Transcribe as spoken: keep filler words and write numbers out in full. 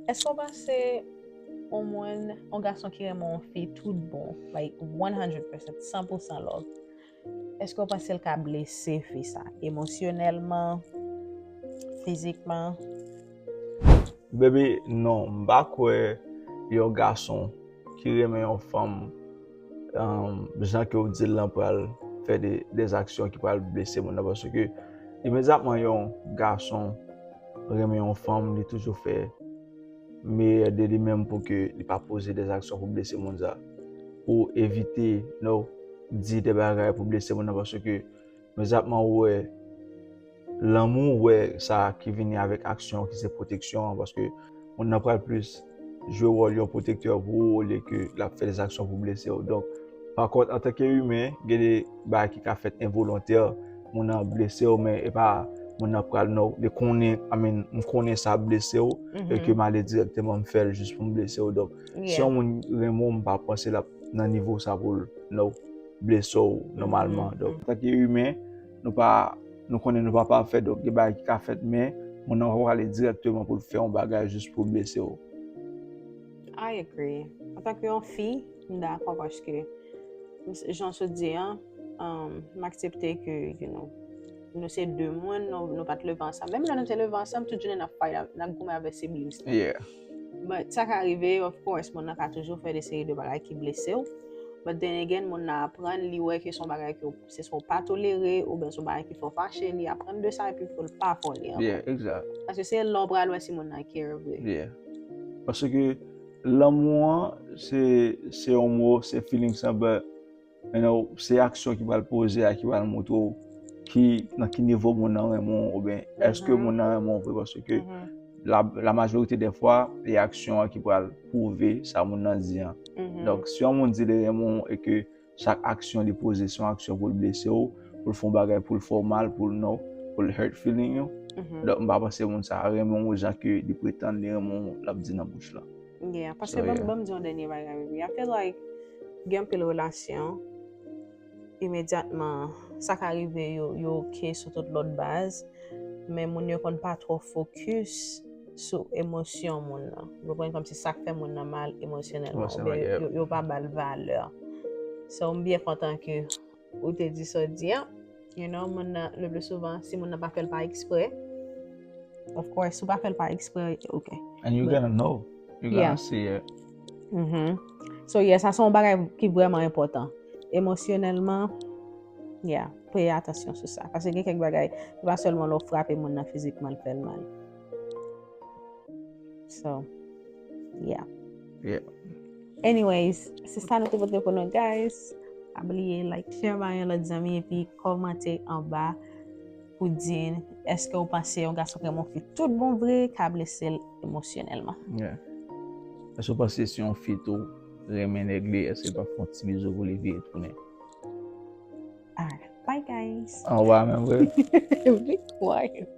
Èske w panse yon moun, yon gason ki renmen yon fi tout bon, like one hundred percent, san pou san love, èske w panse l ka blese fi sa emosyonèlman, fizikman? Baby, non, m pa kwè yon gason ki renmen yon fanm, um, jan ke w di l lan pral fè de, de aksyon ki pral blese moun nan, paske imedyatman yon gason renmen yon fanm, li toujou fè meyè de li menm pou ke li pa poze de aksyon pou blese moun sa. Pou evite, you know, di de bagay pou blese moun nan, paske imedyatman ou wè lanmou, ou wè sa ki vini avèk aksyon ki se pwoteksyon an, paske moun nan pral plis jwe wòl yon pwotektè pou ou olye ke l ap fè de aksyon pou blese w. Donk, pa kont, antanke imen, gen de bagay ki ka fèt envolontè, moun nan blese w, men e pa moun nan pral, non, li konnen, I mean, m konnen sa blese w, e ke m ale dirèkteman m fè l jis pou m blese w. Donk, si yon moun renmen w, m pa panse l ap nan nivo sa pou l, non, blese w nòmalman. Donk, antanke imen, nou pa, nou konnen nou pa pafè, donk gen bagay ki ka fèt, men moun nan pa prale dirèkteman pou l fè yon bagay jis pou blese w. I agree. Antanke yon fi, m dakò paske, jan w sot di an, um, m aksepte ke, you know, nou se de moun, nou, nou pa t leve ansanm. Menm lè nou te leve ansanm, tout jounen n ap fight, n ap goumen avèk siblings nou. Yeah. But sa ka rive, of course, moun nan ka toujou fè de seri de bagay ki blese w. But then again, moun nan aprann, li wè ke se yon bagay ke se swa w pa tolere, oubyen se yon bagay ki fè w fache, li aprann de sa epi pou l pa fè w li ankò. Yeah, exact. Paske se lè w pral wè si moun nan care vre. Yeah. Paske lanmou an, se, se yon mo, se feelings an, but, you know, se aksyon ki pral poze a, ki pral montre w ki, nan ki nivo moun nan renmen w, oubyen èske moun nan renmen w vre, paske la, la majorite de fwa, e aksyon an ki pral pwouve sa moun nan di an. Donk, si yon moun di li renmen w e ke chak aksyon li poze se yon aksyon pou l blese w, pou l fè yon bagay, pou l fè w mal, pou l, non, pou l hurt feeling ou. Donk, m pa panse moun sa renmen w jan ke li pretann li renmen w, l ap di nan bouch la. Yeah, paske ban m di yon dènye bagay, baby. I feel like gen anpil relasyon, imedyatman, sa ka rive yo, yo oke sou tout lòt baz, men moun yo konn pa twò fokis sou emosyon moun nan. Ou konprann, kòmsi sa k fè moun nan mal emosyonèlman, oubyen yo, yo pa ba l valè. So, m byen kontan ke ou te di sa w di an. You know, moun nan, le pli souvan, si moun nan pa fè l pa eksprè, of course, si w pa fè l pa eksprè, ok. And you're gonna know. You're gonna see it. So, yeah, sa se yon bagay ki vrèman enpòtan. Emosyonèlman, yeah, peye atansyon sou sa. Paske gen kèk bagay, se pa sèlman lè w frape moun nan fizikman, l fè l mal. So, yeah. Yeah. Anyways, se sa nou te pote pou nou, guys. Pa bliye like, share bay yon lòt zanmi, epi kòmante anba pou di n, èske w panse yon gason ki renmen yon fi tout bon vre ka blese l emosyonèlman? Yeah. Èske w panse si yon fi tou renmen nèg li, èske l pa fè yon ti bizou pou li vire tounen? Alright. Bye, guys. Anwa menm vre. Be quiet.